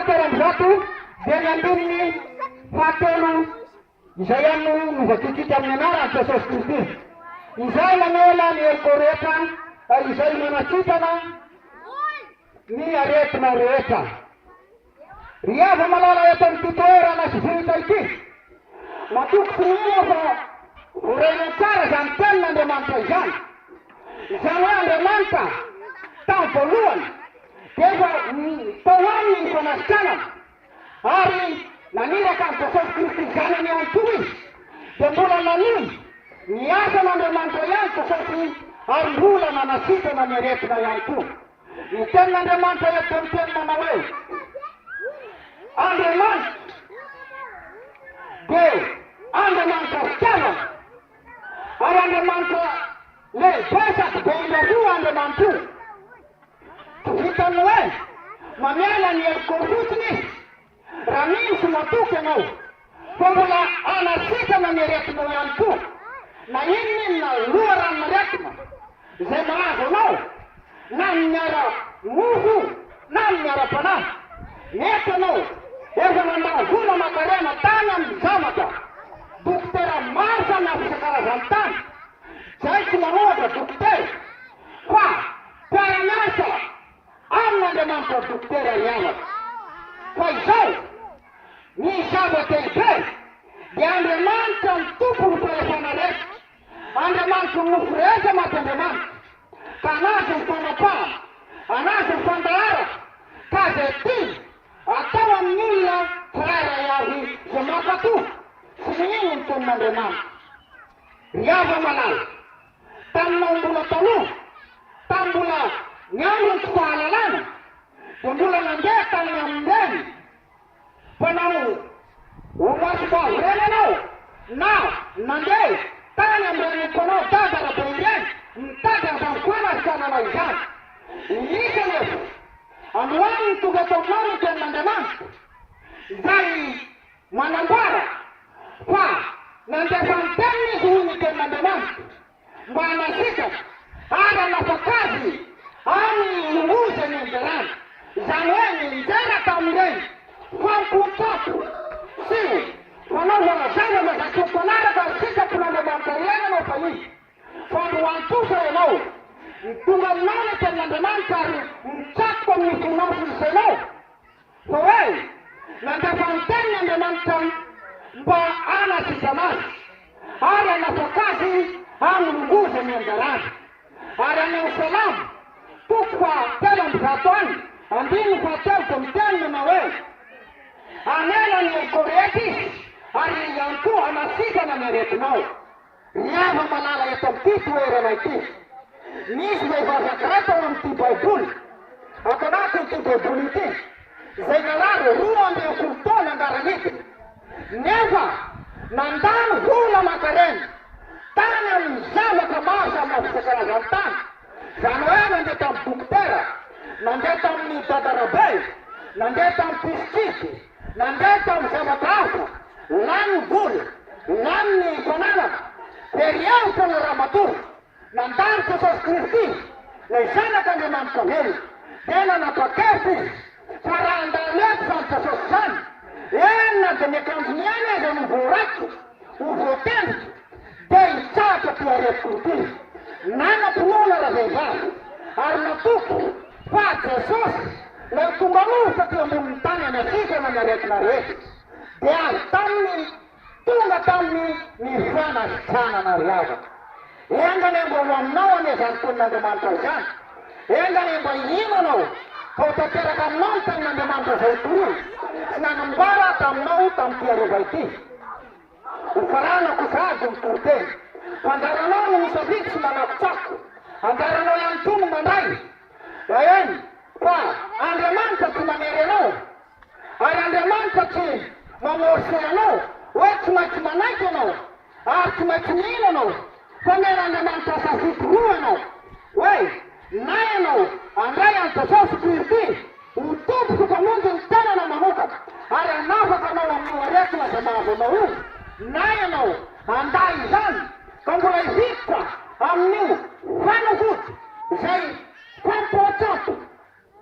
fahatelo ambizato dia ny andininy fahatelo izay ihany no novakintsika amin'ny anaran'i Jesosy Kristy. Izay mamela ny heloka rehetra, izay manasitrana ny aretina rehetra. Ry hava-malala eto amin'ity toerana sy vohitra ity, matoky sy mino aho fa voarainao tsara izany tenin'Andriamanitra izany. Izany hoe Andriamanitra tamin'ny voalohany dia efa tao aminy ny fanasitranana ary naniraka an'i Jesosy Kristy Zanany ihany koa Izy. Dia mbola nanohy ny asan'Andriamanitra ihany Jesosy ary mbola nanasitrana ny aretina ihany koa. Ny tenin'Andriamanitra eto dia miteny manao hoe, Andriamanitra dia Andriamanitra fitiavana, ary Andriamanitra lehibe sady be indrindra io Andriamanitra io. Tsy vitan'ny hoe mamela ny heloka fotsiny Izy, Raha mino sy matoky ianao fa mbola hanasitrana ny aretinao ihany koa, na inona inona loharanon'aretina izay mahazo anao, na amin'ny ara-nofo io na amin'ny ara-panahy, mety ianao efa nandany vola aman-karena tany amin'ny zavatra, dokotera maro samihafa isan-karazany tany, izay tsy manohatra dokotera fa mpiara-miasa Amin'Andriamanitra Dokotera ry havana. Fa izao, ny zava-dehibe dia Andriamanitra ny Tompon'ny fahefana rehetra, Andriamanitry ny nofo rehetra mantsy Andriamanitra, ka an'Azy ny fanapahana, an'Azy ny fandaharana, ka izay tiany atao amin'ny olona tsirairay avy izay mankatò sy mino ny tenin'Andriamanitra. Ry hava-malala, Taminao mbola taloha, tamin'ny mbola niandry ny tsy fahalalana, dia mbola nandeha tany amin'ireny mpanao olomasom-bavy ireny ianao, na nandeha tany amin'ireny mpanao dada rabe ireny nitady an'izany fanasitranana izany. Indrisy anefa, androany no tonga eto aminao ny Tenin'Andriamanitra, izay Manambara fa nandefa ny Teniny izy, hoy ny Tenin'Andriamanitra, mba hanasitrana ary hanafaka azy amin'ny longoa izay nianjerany, izany hoe nianjera tamin'ireny fanompoan-tsampy sy fanaovana zavatra izay tsy mifanaraka amin'ny sitrapon'Andriamanitra ireny ianao fahiny. Fa androany kosa ianao, ny tonga aminao ny Tenin'Andriamanitra ary mitsatoka amin'ny fonao sy ny sainao, Fa hoe, nandefa ny teniny Andriamanitra mba hanasitrana azy, ary hanafaka azy amin'ny loza mianjarany. Ary any amin'ny Salamo, toko faha-103 any, andininy fahatelo dia miteny manao hoe, Hamela ny heloka rehetra Izy, ary ihany koa hanasitrana ny aretinao. Ry hava-malala eto amin'ity toerana ity, nisy vehivavy anankiray tao amin'ity Baiboly, ato anatin'ity Baiboly ity, izay narary 12 taona angaranidina, nefa nandany vola aman-karena tany amin'ny zavatra maro samihafa isan-karazany tany, izany hoe nandeha tamin'ny dokotera, nandeha tamin'ny dadarabe, nandeha tamin'ny mpisikidy, Nandeha tamin'ny zavatra hafa, lany ny vola, lany ny fananana, very hevitra ilay ramatoa. Nandalo Jesosy Kristy, ilay Zanak'Andriamanitra velona, dia nanapa-kevitra izy fa raha handalo eto izany Jesosy izany, eny na dia ny akanjony ihany aza no voaraiko, ho voatendriko, dia hitsahatra ity aretiko ity. Nanam-pinoana ravehivavy ary natoky fa Jesosy, ilay tonga nofo taty ambonin'ny tany hanasitrana ny aretina rehetra, dia avy taminy tonga taminy ny fanasitranana ry havana. Enga anie mba ho aminao anie izany tenin'Andriamanitra izany. Enga anie mba hino ianao fa ho tanteraka aminao ny tenin'Andriamanitra izay hotorina sy nanambara taminao tamin'ity hariva ity. Ho faranako sahady ny toriteny. Fa anjaranao no misafidy sy manakotsako. Anjaranao ihany koa no mandray. Eny, fa Andriamanitra tsy manery anao. Ary Andriamanitra tsy mamorcer anao hoe tsy maintsy manaiky ianao ary tsy maintsy mino ianao. Fa omen'Andriamanitra safidy roa ianao hoe na ianao handray an'i Jesosy Kristy Ho Tompo sy Mpamonjy ny tenanao manokana ary hanafaka anao amin'io aretina izay mahazo anao io, na ianao handà izany ka mbola hiditra amin'io fanafody izay fanompoan-tsampy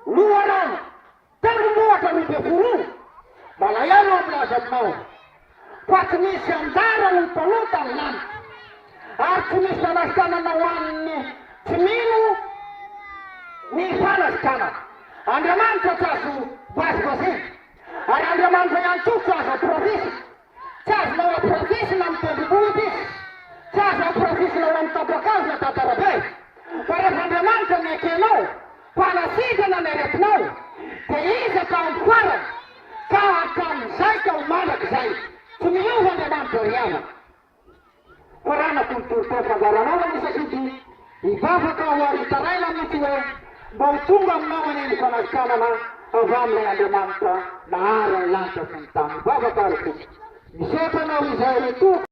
loharano tendrombohitra 12 io. milaza aminao fa tsy misy anjara ny mpanota ny lanitra, ary tsy misy fanasitranana ho an'ny tsy mino ny fanasitranana. Andriamanitra tsy azo vazivaziana, ary Andriamanitra ihany koa tsy azo ampirafisina. Tsy azonao ampirafisina amin'ny tendrombohitra izy, tsy azo ampirafisina ho amin'ny tapa-kazo na tantarabe. Fa rehefa Andriamanitra no ekenao fa hanasitrana ny aretinao, dia Izy hatramin'ny farany ka hatramin'izay ka ho mandrakizay. Tsy miova Andriamanitra ry havana. Faranako ny toriteny fandaharanao anie safidy hivavaka aho ary hitaraina mihitsy hoe mba ho tonga aminao anie ny fanasitranana avy amin'ilay Andriamanitra nahary ny lanitra sy ny tany. Hivavaka ary isika. Misaotra anao izay ry Tompo.